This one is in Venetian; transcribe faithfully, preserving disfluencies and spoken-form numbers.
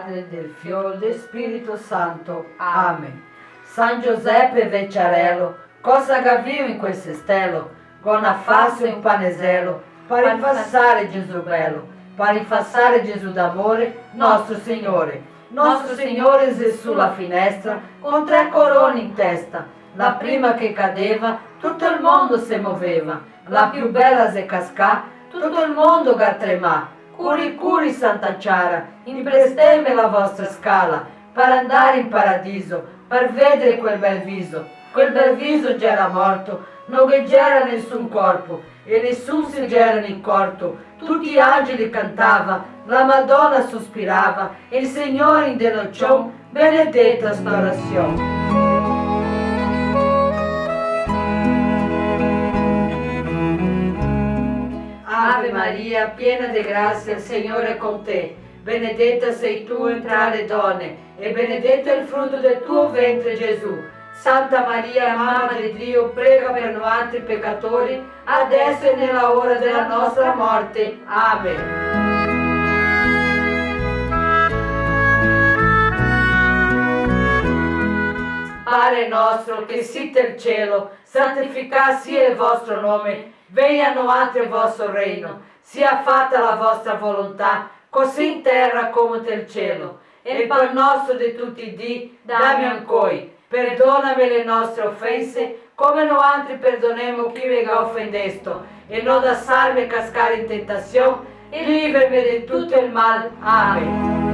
Del Fiol, del Spirito Santo. Amen. San Giusepe veciarelo, cosa gavìo in quel sestelo? Go na fase e un paneselo, par infasare Gesù belo, par infasare Gesù d'amore, nostro Signore. Nostro Signore xe su la finestra, con tre corone in testa. La prima che cadeva, tuto el mondo se moveva. La più bela xe cascà, tuto el mondo ga tremà. Curi, curi, Santa Ciara, impresteme la vostra scala, par andare in paradiso, par vedere quel bel viso. Quel bel viso gera morto, no ghe gera nesun corpo, e nesun se gera incorto. Tuti i angeli cantava, la Madona sospirava, e el Signore in denocion benedeta sta orasion. Ave Maria, piena de gracia, el Signore xe con te. Benedeta sei tu entre le done, e benedeto el fruto del tuo ventre, Gesù. Santa Maria, Mama de Dio, prega per noantri pecatori, adeso e nela ora dela nostra morte. Amen. Pare nostro che si tel cielo, santificà sia el vostro nome, vegna a noantri el vostro reino, sia fata la vostra volontà, così in tera come tel cielo. E el pan nostro de tuti i dì dame ancoi. Perdoname le nostre ofense, come noantri perdonemo chi ve ga ofendesto, e no dasarme cascare in tentasion, e livreme de tuto el mal. Amen.